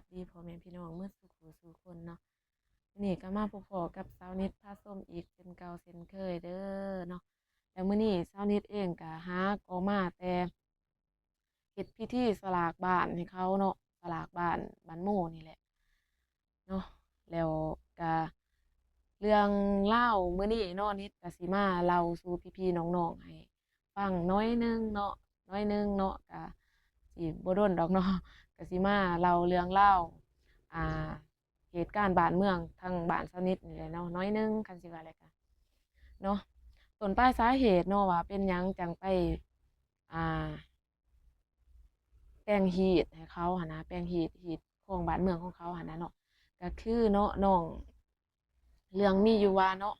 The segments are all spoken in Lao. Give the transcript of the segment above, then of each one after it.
ສະບາຍດີພໍ່ແມ່ພີ່ນ້ອງໝົດສູ່ຜູ້ສູ່ຄົນເນາະ. ມື້ນີ້ກໍມາພົບພໍ້ກັບຊາວນິດພາຊົມອີກເຊັ່ນເກົ່າເຊັ່ນເຄີຍເດີເນາະ. ແລ້ວມື້ນີ້ຊາວນິດເອງກໍຫາກໍມາແຕ່ເຮັດພິທີສະຫຼາກບ້ານໃຫ້ເຂົາເນາະ, ສະຫຼາກບ້ານ ບ້ານໂມນີ້ແຫຼະເນາະ. ແລ້ວກໍເລື່ອງລາວມື້ນີ້ເນາະ, ນິດກໍຊິມາເລົ່າສູ່ພີ່ໆນ້ອງໆໃຫ້ຟັງໜ້ອຍໜຶ່ງເນາະ, ໜ້ອຍໜຶ່ງເນາະ, ກໍຊິບໍ່ດົນດອກເນາະ, ກໍຊິມາເລົ່າເລື່ອງລາວ ອ່າ ເຫດການບ້ານເມືອງທາງບ້ານຊາວນິດນີ້ແຫຼະເນາະ, ໜ້ອຍໜຶ່ງ ຄັນຊິວ່າແລ້ວກະເນາະ. ຕົ້ນປາຍສາເຫດເນາະ ວ່າເປັນຫຍັງຈັ່ງໄປ ອ່າ ແປງຮີດໃຫ້ເຂົາຫັ້ນນະ, ແປງຮີດ ຮີດຄອງບ້ານເມືອງຂອງເຂົາຫັ້ນນະເນາະ. ກະຄືເນາະ ນ້ອງ ເລື່ອງມີຢູ່ວ່າເນາະ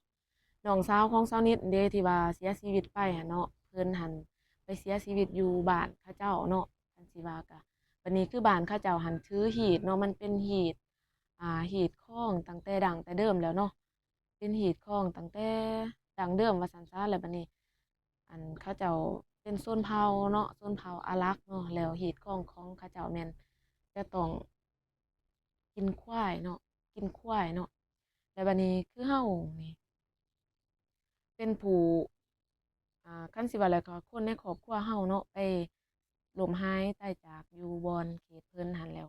ນ້ອງສາວຂອງຊາວນິດເດ້ ທີ່ວ່າເສຍຊີວິດໄປຫັ້ນເນາະ, ເພິ່ນຫັ້ນໄປເສຍຊີວິດຢູ່ບ້ານເຂົາເຈົ້າເນາະ. ຄັນຊິວ່າກະ ບັດນີ້ຄືບ້ານເຂົາເຈົ້າຫັ້ນຖືຮີດເນາະ, ມັນເປັນຮີດ ອ່າ ຮີດຄອງຕັ້ງແຕ່ດັ້ງແຕ່ເດີມແລ້ວເນາະ, ເປັນຮີດຄອງຕັ້ງແຕ່ດັ້ງເດີມວ່າຊັ້ນຊະ. ແລ້ວບັດນີ້ ອັນ ເຂົາເຈົ້າເປັນຊົນເຜົ່າເນາະ, ຊົນເຜົ່າອາລັກເນາະ, ແລ້ວຮີດຄອງຂອງເຂົາເຈົ້າແມ່ນຈະຕ້ອງກິນຄວາຍເນາະ, ກິນຄວາຍເນາະ. ແລ້ວບັດນີ້ຄືເຮົານີ້ເປັນຜູ້ ອ່າ ຄັນຊິວ່າແລ້ວກໍຄົນໃນຄອບຄົວເຮົາເນາະ ໄປລົ້ມຫາຍຕາຍຈາກຢູ່ບ່ອນເຂດເພິ່ນຫັ້ນແລ້ວ,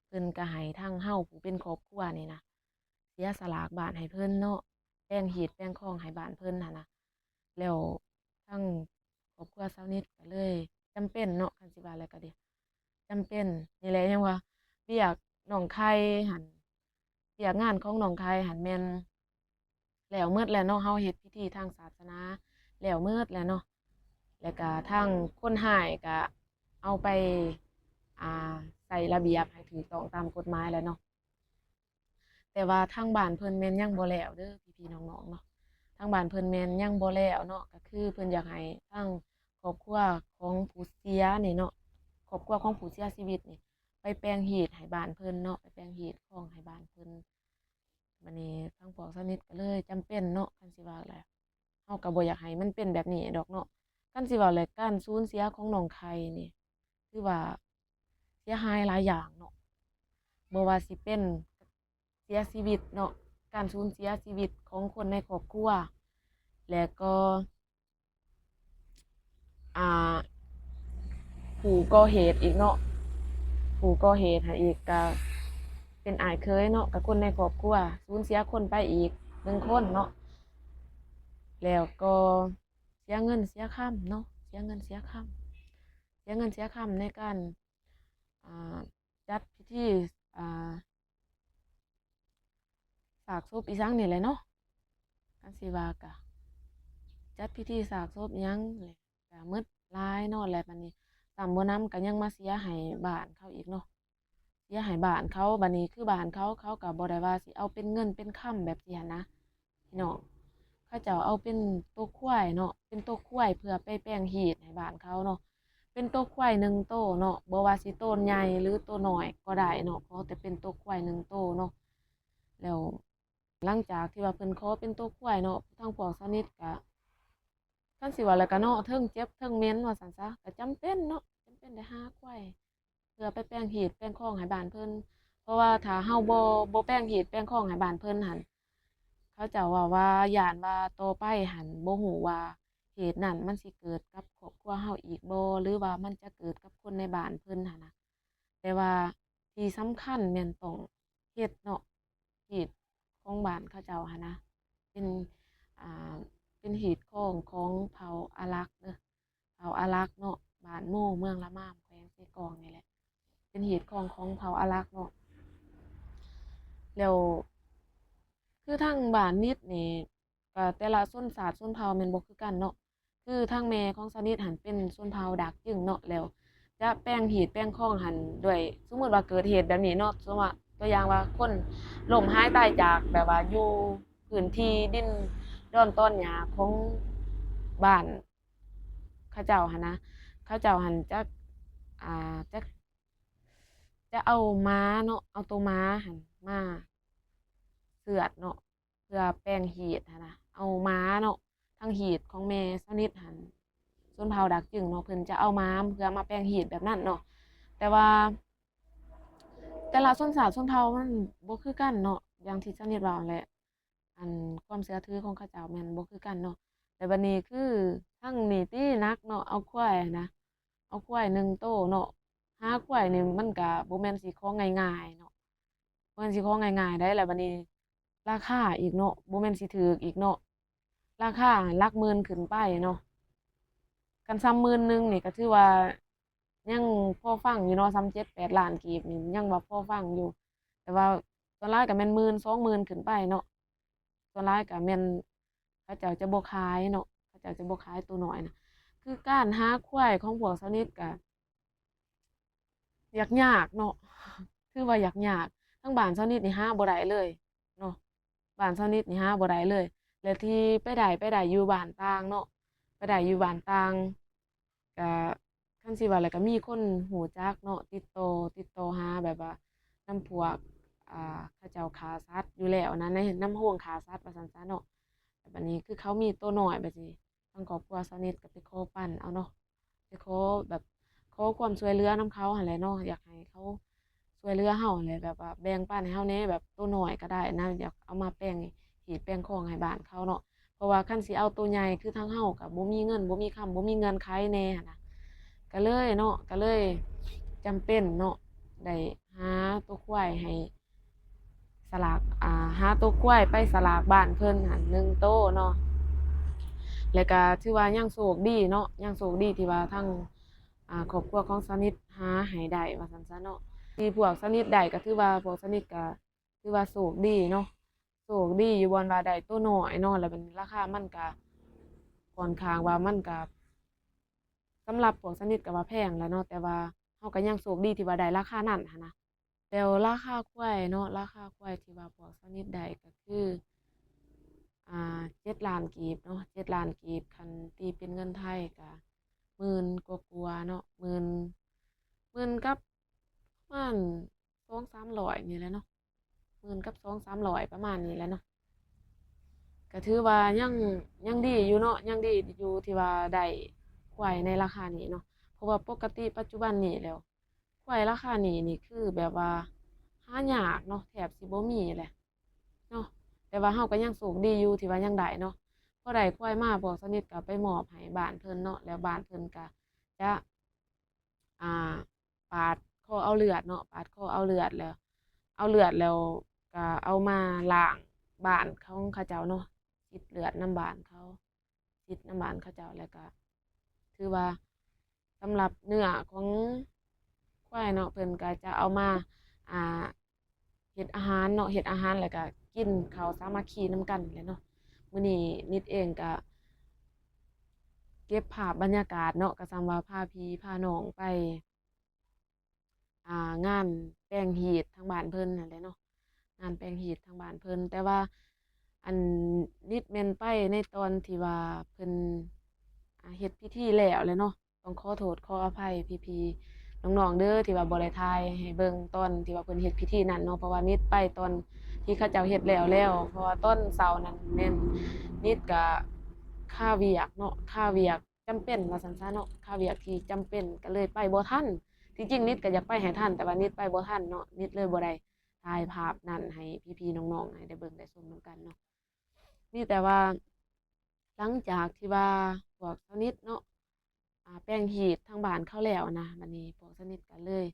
ເພິ່ນກໍໃຫ້ທາງເຮົາຜູ້ເປັນຄອບຄົວນີ້ນະ ເສຍສະຫຼາກບ້ານໃຫ້ເພິ່ນເນາະ, ແປງຮີດແປງຄອງໃຫ້ບ້ານເພິ່ນຫັ້ນນະ. ແລ້ວທາງຄອບຄົວຊາວນິດກໍເລີຍຈຳເປັນເນາະ, ຄັນຊິວ່າແລ້ວກໍດີ ຈຳເປັນນີ້ແຫຼະ. ຍັງວ່າວຽກນ້ອງໄຂ່ຫັ້ນ ວຽກງານຂອງນ້ອງໄຂ່ຫັ້ນແມ່ນແລ້ວໝົດແລ້ວເນາະ, ເຮົາເຮັດພິທີທາງສາສະໜາແລ້ວໝົດແລ້ວເນາະ, ແລ້ວກະທາງຄົນຮ້າຍກະເອົາໄປ ອ່າ ໃສ່ລະບຽບໃຫ້ຖືກຕ້ອງຕາມກົດໝາຍແລ້ວເນາະ. ແຕ່ວ່າທາງບ້ານເພິ່ນແມ່ນຍັງບໍ່ແລ້ວເດີພີ່ໆນ້ອງໆເນາະ, ທາງບ້ານເພິ່ນແມ່ນຍັງບໍ່ແລ້ວເນາະ. ກໍຄືເພິ່ນຢາກໃຫ້ທາງຄອບຄົວຂອງຜູ້ເສຍນີ້ເນາະ, ຄອບຄົວຂອງຜູ້ເສຍຊີວິດນີ້ ໄປແປງຮີດໃຫ້ບ້ານເພິ່ນເນາະ, ໄປແປງຮີດຄອງໃຫ້ບ້ານເພິ່ນ. ບັດນີ້ທາງພວກຊາວນິດກໍເລີຍຈຳເປັນເນາະ, ຄັນຊິວ່າແຫຼະ ເຮົາກໍບໍ່ຢາກໃຫ້ມັນເປັນແບບນີ້ດອກເນາະ. ຄັນຊິເວົ້າແຫຼະ ການສູນເສຍຂອງນ້ອງໄຂ່ນີ້ ຖືວ່າເສຍຫາຍຫຼາຍຢ່າງເນາະ, ບໍ່ວ່າຊິເປັນເສຍຊີວິດເນາະ, ການສູນເສຍຊີວິດຂອງຄົນໃນຄອບຄົວ ແລະກໍ ອ່າ ຜູ້ກໍ່ເຫດອີກເນາະ, ຜູ້ກໍ່ເຫດໃຫ້ອີກ ກະເປັນອ້າຍເຂີຍເນາະ, ກະຄົນໃນຄອບຄົວ ສູນເສຍຄົນໄປອີກໜຶ່ງຄົນເນາະ, ແລ້ວກໍເສຍເງິນເສຍຄຳເນາະ, ເສຍເງິນເສຍຄຳ ເສຍເງິນເສຍຄຳໃນການ ອ່າ ຈັດພິທີ ອ່າ ສາກສົບອີ່ຫຍັງນີ້ແຫຼະເນາະ, ຄັນຊິວ່າກະຈັດພິທີສາກສົບອີ່ຫຍັງແຫຼະ ກະໝົດຫຼາຍເນາະ. ແລະບັດນີ້ຊ້ຳບໍ່ນຳ ກະຍັງມາເສຍໃຫ້ບ້ານເຂົາອີກເນາະ, ເສຍໃຫ້ບ້ານເຂົາ. ບັດນີ້ຄືບ້ານເຂົາ ເຂົາກະບໍ່ໄດ້ວ່າຊິເອົາເປັນເງິນເປັນຄຳແບບຊີ້ຫັ້ນນະ ພີ່ນ້ອງ, ເຂົາເຈົ້າເອົາເປັນໂຕຄວາຍເນາະ, ເປັນໂຕຄວາຍເພື່ອໄປແປງຮີດໃຫ້ບ້ານເຂົາເນາະ, ເປັນໂຕຄວາຍໜຶ່ງໂຕເນາະ, ບໍ່ວ່າຊິໂຕໃຫຍ່ຫຼືໂຕນ້ອຍກໍໄດ້ເນາະ, ຂໍແຕ່ເປັນໂຕຄວາຍໜຶ່ງໂຕເນາະ. ແລ້ວຫຼັງຈາກທີ່ວ່າເພິ່ນຂໍເປັນໂຕຄວາຍເນາະ, ທາງພວກຊາວນິດກະ ຄັນຊິເວົ້າແລ້ວກະເນາະ ເທິງເຈັບເທິງເໝັນວ່າຊັ້ນຊະ, ກະຈຳເປັນເນາະ, ຈຳເປັນໄດ້ຫາຄວາຍ ເພື່ອໄປແປງຮີດແປງຄອງໃຫ້ບ້ານເພິ່ນ. ເພາະວ່າຖ້າເຮົາບໍ່ ບໍ່ແປງຮີດແປງຄອງໃຫ້ບ້ານເພິ່ນຫັ້ນ ເຂົາເຈົ້າເວົ້າວ່າ ຢ້ານວ່າຕໍ່ໄປຫັ້ນ ບໍ່ຮູ້ວ່າເຫດນັ້ນມັນຊິເກີດກັບຄອບຄົວເຮົາອີກບໍ່ ຫຼືວ່າມັນຈະເກີດກັບຄົນໃນບ້ານເພິ່ນຫັ້ນນະ. ແຕ່ວ່າທີ່ສຳຄັນແມ່ນຕ້ອງເຮັດເນາະ, ຮີດຂອງບ້ານເຂົາເຈົ້າຫັ້ນນະ ເປັນ ອ່າ ເປັນຮີດຄອງຂອງເຜົ່າອາລັກເດີ. ເຜົ່າອາລັກເນາະ, ບ້ານໂມ ເມືອງລະມາມ ແຂວງເຊກອງນີ້ແຫຼະ, ເປັນຮີດຄອງຂອງເຜົ່າອາລັກເນາະ. ແລ້ວຄືທາງບ້ານນິດນີ້ ກໍແຕ່ລະຊົນຊາດຊົນເຜົ່າແມ່ນບໍ່ຄືກັນເນາະ. ຄືທາງແມ່ຂອງຊາວນິດຫັ້ນເປັນຊົນເຜົ່າດາກຈຶງເນາະ, ແລ້ວຈະແປງຮີດແປງຄອງຫັ້ນດ້ວຍ ສົມມຸດວ່າເກີດເຫດແບບນີ້ເນາະ, ສົມມຸດວ່າຕົວຢ່າງວ່າຄົນລົ້ມຫາຍຕາຍຈາກ ແບບວ່າຢູ່ພື້ນທີ່ດິນດອນຕອນຫຍ້າຂອງບ້ານ ເຂົາເຈົ້າຫັ້ນນະ, ເຂົາເຈົ້າຫັ້ນຈະ ອ່າ ຈະ ຈະເອົາໝາເນາະ, ເອົາໂຕໝາຫັ້ນມາເຊືອດເນາະ ເພື່ອແປງຮີດຫັ້ນນະ, ເອົາໝາເນາະ, ທາງຮີດຂອງແມ່ຊາວນິດຫັ້ນ ຊົນເຜົ່າດາກຈຶງເນາະ, ເພິ່ນຈະເອົາໝາເພື່ອມາແປງຮີດແບບນັ້ນເນາະ. ແຕ່ວ່າ ແຕ່ລະຊົນຊາດຊົນເຜົ່າມັນບໍ່ຄືກັນເນາະ ຢ່າງທີ່ຊາວນິດເວົ້າຫັ້ນແຫຼະ ອັນຄວາມເຊື່ອຖືຂອງເຂົາເຈົ້າແມ່ນບໍ່ຄືກັນເນາະ. ແລ້ວບັດນີ້ຄືທາງນີ້ຕິໜັກເນາະ ເອົາຄວາຍຫັ້ນນະ ເອົາຄວາຍໜຶ່ງໂຕເນາະ ຫາຄວາຍນີ້ມັນກະບໍ່ແມ່ນຊິຂອງງ່າຍໆເນາະ ບໍ່ແມ່ນຊິຂອງງ່າຍໆໃດ໋. ແລ້ວບັດນີ້ລາຄາອີກເນາະ ບໍ່ແມ່ນຊິຖືກອີກເນາະ ລາຄາຫຼັກໝື່ນຂຶ້ນໄປເນາະ. ຄັນສ່ຳໝື່ນໜຶ່ງນີ້ກະຖືວ່າຍັງພໍຟັງຢູ່ເນາະ ສ່ຳເຈັດແປດລ້ານກີບນີ້ຍັງວ່າພໍຟັງຢູ່ ແຕ່ວ່າສ່ວນຫຼາຍກະແມ່ນໝື່ນ ສອງໝື່ນຂຶ້ນໄປເນາະ. ສ່ວນຫຼາຍກະແມ່ນເຂົາເຈົ້າຈະບໍ່ຂາຍເນາະ ເຂົາເຈົ້າຈະບໍ່ຂາຍໂຕນ້ອຍນະ. ຄືການຫາຄວາຍຂອງພວກຊາວນິດກະ ຍາກຍາກເນາະ ຖືວ່າຍາກຍາກ ທາງບ້ານຊາວນິດນີ້ຫາບໍ່ໄດ້ເລີຍເນາະ ບ້ານຊາວນິດນີ້ຫາບໍ່ໄດ້ເລີຍ. ແລະທີ່ໄປໄດ້ ໄປໄດ້ຢູ່ບ້ານຕ່າງເນາະ ໄປໄດ້ຢູ່ບ້ານຕ່າງ ກະຄັນຊິວ່າແລ້ວກະມີຄົນຮູ້ຈັກເນາະ ຕິດຕໍ່ ຕິດຕໍ່ຫາແບບວ່ານຳພວກ ອ່າ ເຂົາເຈົ້າຂ້າສັດຢູ່ແລ້ວນະ ໃນ ນຳໂຮງຂ້າສັດວ່າຊັ້ນຊະເນາະ. ແລ້ວບັດນີ້ຄືເຂົາມີໂຕນ້ອຍແບບນີ້ ທາງຄອບຄົວຊາວນິດກະໄປຂໍປັນເອົາເນາະ ໄປຂໍແບບ ຂໍຄວາມຊ່ວຍເຫຼືອນຳເຂົາຫັ້ນແຫຼະເນາະ ຢາກໃຫ້ເຂົາຊ່ວຍເຫຼືອເຮົາຫັ້ນແຫຼະ ແບບວ່າແບ່ງປັນໃຫ້ເຮົາແດ່ ແບບໂຕນ້ອຍກະໄດ້ນະ ຢາກເອົາມາແປງຮີດແປງຄອງໃຫ້ບ້ານເຂົາເນາະ. ເພາະວ່າຄັນຊິເອົາໂຕໃຫຍ່ຄືທາງເຮົາກະບໍ່ມີເງິນ ບໍ່ມີຄຳ ບໍ່ມີເງື່ອນໄຂແດ່ຫັ້ນນະ ກະເລີຍເນາະ ກະເລີຍຈຳເປັນເນາະ ໄດ້ຫາໂຕຄວາຍໃຫ້ ສະຫຼາກ ອ່າ ຫາໂຕຄວາຍໄປສະຫຼາກບ້ານເພິ່ນຫັ້ນໜຶ່ງໂຕເນາະ. ແລ້ວກະຖືວ່າຍັງໂຊກດີເນາະ ຍັງໂຊກດີທີ່ວ່າທາງ ອ່າ ຄອບຄົວຂອງຊາວນິດຫາໃຫ້ໄດ້ວ່າຊັ້ນຊະເນາະ. ທີ່ພວກຊາວນິດໄດ້ກະຖືວ່າພວກຊາວນິດກະຖືວ່າໂຊກດີເນາະ ໂຊກດີຢູ່ບ່ອນວ່າໄດ້ໂຕນ້ອຍເນາະ ແລ້ວບັດນີ້ລາຄາມັນກະຄ່ອນຂ້າງວ່າມັນກະ ສຳລັບພວກຊາວນິດກະວ່າແພງແຫຼະເນາະ ແຕ່ວ່າເຮົາກະຍັງໂຊກດີທີ່ວ່າໄດ້ລາຄານັ້ນຫັ້ນນະ. ແລ້ວລາຄາຄວາຍເນາະ ລາຄາຄວາຍທີ່ວ່າພວກຊາວນິດໄດ້ກະຄື ອ່າ ເຈັດລ້ານກີບເນາະ ເຈັດລ້ານກີບ ຄັນຕີເປັນເງິນໄທກະໝື່ນກວ່າໆເນາະ ໝື່ນ ໝື່ນກັບປະມານສອງສາມຮ້ອຍນີ້ແຫຼະເນາະ ໝື່ນກັບສອງສາມຮ້ອຍປະມານນີ້ແຫຼະເນາະ. ກະຖືວ່າຍັງ ຍັງດີຢູ່ເນາະ ຍັງດີຢູ່ທີ່ວ່າໄດ້ຄວາຍໃນລາຄານີ້ເນາະ ເພາະວ່າປົກກະຕິປັດຈຸບັນນີ້ແລ້ວ ຄວາຍລາຄານີ້ນີ້ຄືແບບວ່າຫາຍາກເນາະ ແທບຊິບໍ່ມີແຫຼະເນາະ. ແຕ່ວ່າເຮົາກະຍັງໂຊກດີຢູ່ທີ່ວ່າຍັງໄດ້ເນາະ ພໍໄດ້ຄວາຍມາພວກຊາວນິດກະໄປມອບໃຫ້ບ້ານເພິ່ນເນາະ ແລ້ວບ້ານເພິ່ນກະຈະ ອ່າ ປາດຄໍເອົາເລືອດເນາະ ປາດຄໍເອົາເລືອດແລ້ວ ເອົາເລືອດແລ້ວກະເອົາມາລ້າງບ້ານຂອງເຂົາເຈົ້າເນາະ ສີດເລືອດນຳບ້ານເຂົາ ສີດນຳບ້ານເຂົາເຈົ້າ ແລ້ວກະຖືວ່າສຳລັບເນື້ອຂອງຄວາຍເນາະ ເພິ່ນກະຈະເອົາມາ ອ່າ ເຮັດອາຫານເນາະ ເຮັດອາຫານແລ້ວກະກິນເຂົ້າສາມັກຄີນຳກັນແຫຼະເນາະ. ມື້ນີ້ນິດເອງກະເກັບພາບບັນຍາກາດເນາະ ກະສ່ຳວ່າພາພີ່ພານ້ອງໄປ ອ່າ ງານແປງຮີດທາງບ້ານເພິ່ນຫັ້ນແຫຼະເນາະ ງານແປງຮີດທາງບ້ານເພິ່ນ ແຕ່ວ່າອັນນິດແມ່ນໄປໃນຕອນທີ່ວ່າເພິ່ນ ອ່າ ເຮັດພິທີແລ້ວແຫຼະເນາະ. ຕ້ອງຂໍໂທດຂໍອະໄພພີ່ໆນ້ອງໆເດີ ທີ່ວ່າບໍ່ໄດ້ຖ່າຍໃຫ້ເບິ່ງຕອນທີ່ວ່າເພິ່ນເຮັດພິທີນັ້ນເນາະ ເພາະວ່ານິດໄປຕອນທີ່ເຂົາເຈົ້າເຮັດແລ້ວແລ້ວ ເພາະວ່າຕອນເຊົ້ານັ້ນແມ່ນນິດກະຄາວຽກເນາະ ຄາວຽກ ຈຳເປັນວ່າຊັ້ນຊະເນາະ ຄາວຽກທີ່ຈຳເປັນກະເລີຍໄປບໍ່ທັນ. ທີ່ຈິງນິດກະຢາກໄປໃຫ້ທັນ ແຕ່ວ່ານິດໄປບໍ່ທັນເນາະ ນິດເລີຍບໍ່ໄດ້ຖ່າຍພາບນັ້ນໃຫ້ພີ່ໆນ້ອງໆໃຫ້ໄດ້ເບິ່ງໄດ້ຊົມນຳກັນເນາະ. ມີແຕ່ວ່າຫຼັງຈາກທີ່ວ່າພວກຊາວນິດເນາະ ອ່າ ແປງຮີດທາງບ້ານເຂົາແລ້ວນະ ບາດນີ້ພວກຊາວນິດກະເລີຍ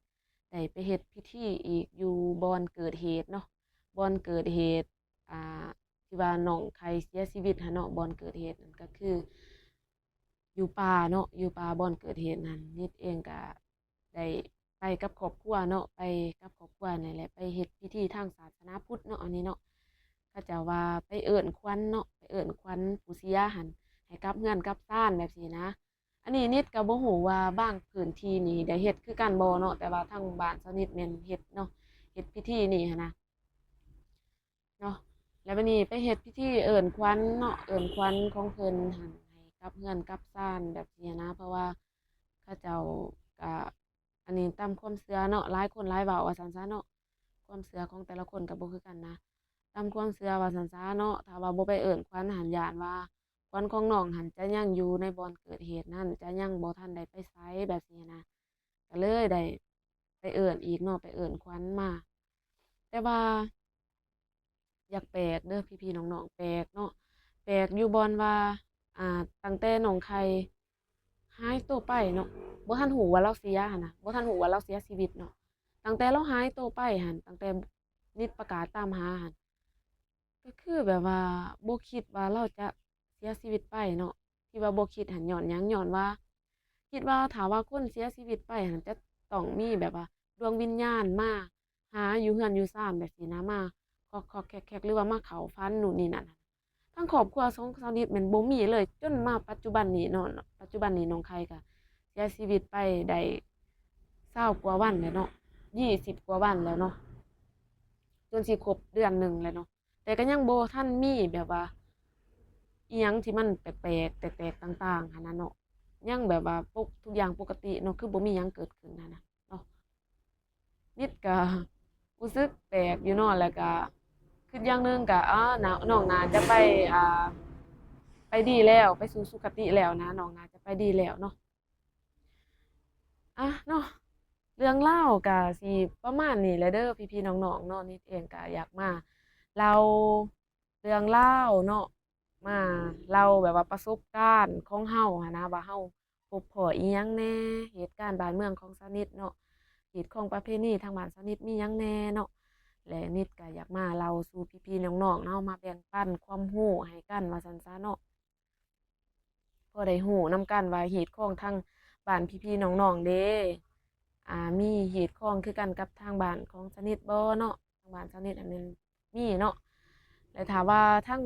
ໄດ້ໄປເຮັດພິທີອີກຢູ່ບ່ອນເກີດເຫດເນາະ ບ່ອນເກີດເຫດ ອ່າ ທີ່ວ່ານ້ອງໄຂ່ເສຍຊີວິດຫັ້ນເນາະ ບ່ອນເກີດເຫດນັ້ນກະຄື ຢູ່ປ່າເນາະ ຢູ່ປ່າບ່ອນເກີດເຫດນັ້ນ ນິດເອງກະໄດ້ໄປກັບຄອບຄົວເນາະ ໄປກັບຄອບຄົວນີ້ແຫຼະ ໄປເຮັດພິທີທາງສາສະໜາພຸດເນາະ ອັນນີ້ເນາະ ເຂົາເຈົ້າວ່າໄປເອີ້ນຂວັນເນາະ ໄປເອີ້ນຂວັນຜູ້ເສຍຫັ້ນ ໃຫ້ກັບເຮືອນກັບຊານແບບຊີ້ນະ. ອັນນີ້ນິດກະບໍ່ຮູ້ວ່າບາງພື້ນທີ່ນີ້ໄດ້ເຮັດຄືກັນບໍ່ເນາະ ແຕ່ວ່າທາງບ້ານຊາວນິດແມ່ນເຮັດເນາະ ເຮັດພິທີນີ້ຫັ້ນນະ ເນາະ ແລ້ວບາດນີ້ໄປເຮັດພິທີເອີ້ນຂວັນເນາະ ເອີ້ນຂວັນຂອງເພິ່ນຫັ້ນໃຫ້ກັບເຮືອນກັບຊານແບບຊີ້ນະ ເພາະວ່າເຂົາເຈົ້າກະ ອັນນີ້ຕາມຄວາມເຊື່ອເນາະ ຫຼາຍຄົນຫຼາຍເວົ້າວ່າຊັ້ນຊະເນາະ ຄວາມເຊື່ອຂອງແຕ່ລະຄົນກະບໍ່ຄືກັນນະ ຕາມຄວາມເຊື່ອວ່າຊັ້ນຊະເນາະ ຖ້າວ່າບໍ່ໄປເອີ້ນຂວັນຫັ້ນ ຢ້ານວ່າຂວັນຂອງນ້ອງຫັ້ນຈະຍັງຢູ່ໃນບ່ອນເກີດເຫດນັ້ນ ຈະຍັງບໍ່ທັນໄດ້ໄປໃສແບບຊີ້ນະ ກະເລີຍໄດ້ ໄປເອີ້ນອີກເນາະ ໄປເອີ້ນຂວັນມາ ແຕ່ວ່າ ຢາກແປກເດີພີ່ໆນ້ອງໆ ແປກເນາະ ແປກຢູ່ບ່ອນວ່າ ອ່າ ຕັ້ງແຕ່ນ້ອງໄຂ່ຫາຍໂຕໄປເນາະ ບໍ່ທັນຮູ້ວ່າລາວເສຍຫັ້ນນະ ບໍ່ທັນຮູ້ວ່າລາວເສຍຊີວິດເນາະ ຕັ້ງແຕ່ລາວຫາຍໂຕໄປຫັ້ນ ຕັ້ງແຕ່ນິດປະກາດຕາມຫາຫັ້ນ ກໍຄືແບບວ່າບໍ່ຄິດວ່າລາວຈະເສຍຊີວິດໄປເນາະ ທີ່ວ່າບໍ່ຄິດຫັ້ນຍ້ອນຫຍັງ? ຍ້ອນວ່າຄິດວ່າຖ້າວ່າຄົນເສຍຊີວິດໄປຫັ້ນ ຈະຕ້ອງມີແບບວ່າດວງວິນຍານມາຫາຢູ່ເຮືອນຢູ່ຊານແບບຊີ້ນະ ມາຄອກໆແຄກໆ ຫຼືວ່າມາເຂົ້າຝັນນູ້ນນີ້ນັ້ນ. ທາງຄອບຄົວຂອງຊາວນິດແມ່ນບໍ່ມີເລີຍ ຈົນມາປັດຈຸບັນນີ້ເນາະ ປັດຈຸບັນນີ້ນ້ອງໄຂ່ກໍເສຍຊີວິດໄປໄດ້ຊາວກວ່າວັນແລ້ວເນາະ ຊາວກວ່າວັນແລ້ວເນາະ ຈົນຊິຄົບເດືອນໜຶ່ງແລ້ວເນາະ. ແຕ່ກໍຍັງບໍ່ທັນມີແບບວ່າອີ່ຫຍັງທີ່ມັນແປກໆ ແຕກໆຕ່າງໆຫັ້ນນະເນາະ ຍັງແບບວ່າປົກ ທຸກຢ່າງປົກກະຕິເນາະ ຄືບໍ່ມີຫຍັງເກີດຂຶ້ນຫັ້ນນະເນາະ. ນິດກໍຮູ້ສຶກແປກຢູ່ເນາະ ແລ້ວກໍຄິດຢ່າງໜຶ່ງກໍ ອາ ນ້ອງໜ້າຈະໄປ ອາ ໄປດີແລ້ວ ໄປສູ່ສຸຄະຕິແລ້ວນະ ນ້ອງໜ້າຈະໄປດີແລ້ວເນາະ. ອາ ເນາະ ເລື່ອງລາວກະຊິປະມານນີ້ແຫຼະເດີພີ່ໆນ້ອງໆເນາະ. ນິດເອງກະຢາກມາເລົ່າເລື່ອງລາວເນາະ ມາເລົ່າແບບວ່າປະສົບການຂອງເຮົາຫັ້ນນະ ວ່າເຮົາພົບພໍ້ອີ່ຫຍັງແດ່ ເຫດການບ້ານເມືອງຂອງຊາວນິດເນາະ ຮີດຄອງປະເພນີທາງບ້ານຊາວນິດມີຫຍັງແດ່ເນາະ ແລະ ນິດກະຢາກມາເລົ່າສູ່ພີ່ໆນ້ອງໆເຮົາ ມາແບ່ງປັນຄວາມຮູ້ໃຫ້ກັນວ່າຊັ້ນຊະເນາະ. ພໍໄດ້ຮູ້ນຳກັນວ່າຮີດຄອງທາງບ້ານພີ່ໆນ້ອງໆເດ້ ອາ ມີຮີດຄອງຄືກັນກັບທາງບ້ານຂອງຊາວນິດບໍ່ເນາະ? ທາງບ້ານຊາວນິດຫັ້ນແມ່ນມີເນາະ ແລະ ຖ້າວ່າທາງ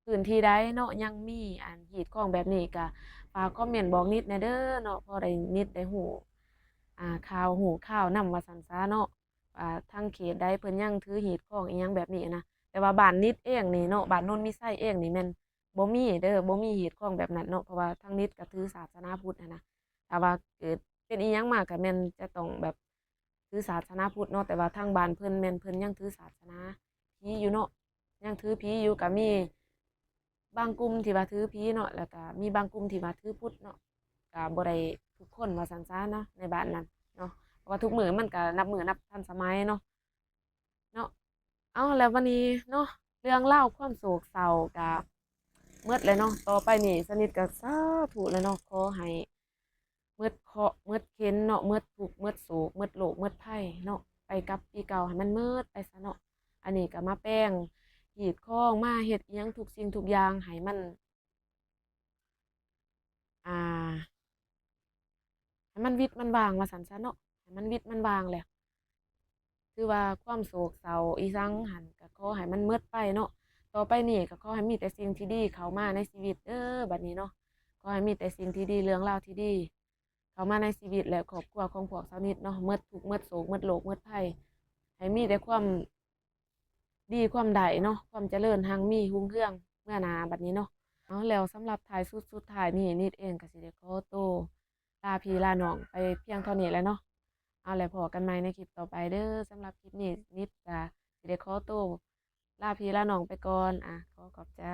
ພື້ນທີ່ໃດເນາະ ຍັງມີອັນຮີດຄອງແບບນີ້ ກະຝາກຄອມເມັນບອກນິດແດ່ເດີເນາະ ພໍໄດ້ ນິດໄດ້ຮູ້ ອາ ຂ່າວຮູ້ຂ່າວນຳວ່າຊັ້ນຊະເນາະ ວ່າທາງເຂດໃດເພິ່ນຍັງຖືຮີດຄອງອີ່ຫຍັງແບບນີ້ນະ. ແຕ່ວ່າບ້ານນິດເອງນີ້ເນາະ ບ້ານໂນນມີໄຊເອງນີ້ແມ່ນ ບໍ່ມີເດີ ບໍ່ມີຮີດຄອງແບບນັ້ນເນາະ ເພາະວ່າທາງນິດກໍຖືສາສະໜາພຸດຫັ້ນນະ. ຖ້າວ່າເກີດເປັນອີ່ຫຍັງມາກໍແມ່ນຈະຕ້ອງແບບຖືສາສະໜາພຸດເນາະ ແຕ່ວ່າທາງບ້ານເພິ່ນແມ່ນເພິ່ນຍັງຖືສາສະໜາຜີຢູ່ເນາະ ຍັງຖືຜີຢູ່ ກໍມີບາງກຸ່ມທີ່ວ່າຖືຜີເນາະ ແລ້ວກໍມີບາງກຸ່ມທີ່ວ່າຖືພຸດເນາະ ກໍບໍ່ໄດ້ທຸກຄົນວ່າຊັ້ນຊະເນາະ ໃນບ້ານນັ້ນເນາະ ເພາະວ່າທຸກມື້ມັນກໍນັບມື້ນັບທັນສະໄໝເນາະ. ເນາະ ເອົາ ແລ້ວບັດນີ້ເນາະ ເລື່ອງລາວຄວາມໂສກເສົ້າກະໝົດແລ້ວເນາະ ຕໍ່ໄປນີ້ຊາວນິດກະສາທຸແລ້ວເນາະ ຂໍໃຫ້ໝົດເຄາະໝົດເຂັນເນາະ ໝົດທຸກໝົດໂສກ ໝົດໂລກໝົດໄພເນາະ ໄປກັບປີເກົ່າໃຫ້ມັນໝົດໄປຊະເນາະ. ອັນນີ້ກະມາແປງຮີດຄອງ ມາເຮັດອີ່ຫຍັງທຸກສິ່ງທຸກຢ່າງໃຫ້ມັນ ອ່າ ໃຫ້ມັນວິດມັນວ່າງວ່າຊັ້ນຊະເນາະ ໃຫ້ມັນວິດມັນວ່າງແຫຼະ ຖືວ່າຄວາມໂສກເສົ້າອີ່ສັງຫັ້ນ ກໍຂໍໃຫ້ມັນໝົດໄປເນາະ. ຕໍ່ໄປນີ້ກໍຂໍໃຫ້ມີແຕ່ສິ່ງທີ່ດີເຂົ້າມາໃນຊີວິດເດີ ບັດນີ້ເນາະ ຂໍໃຫ້ມີແຕ່ສິ່ງທີ່ດີ ເລື່ອງລາວທີ່ດີເຂົ້າມາໃນຊີວິດ ແລະ ຄອບຄົວຂອງພວກຊາວນິດເນາະ ໝົດທຸກໝົດໂສກໝົດໂລກໝົດໄພ ໃຫ້ມີແຕ່ຄວາມ ດີຄວາມໄດ້ເນາະ ຄວາມຈະເລີນຮັ່ງມີຮຸ່ງເຮືອງເມືອໜ້າບັດນີ້ເນາະ. ເອົາ ແລ້ວສຳລັບທ້າຍສຸດ ສຸດທ້າຍນີ້ ນິດເອງກໍຊິໄດ້ຂໍໂຕລາພີ່ລານ້ອງໄປພຽງເທົ່ານີ້ແຫຼະເນາະ. ເອົາ ແລ້ວພໍ້ກັນໃໝ່ໃນຄລິບຕໍ່ໄປເດີ. ສຳລັບຄລິບນີ້ ນິດກໍຊິໄດ້ຂໍໂຕລາພີ່ລານ້ອງໄປກ່ອນ. ອາ ຂໍຂອບໃຈ.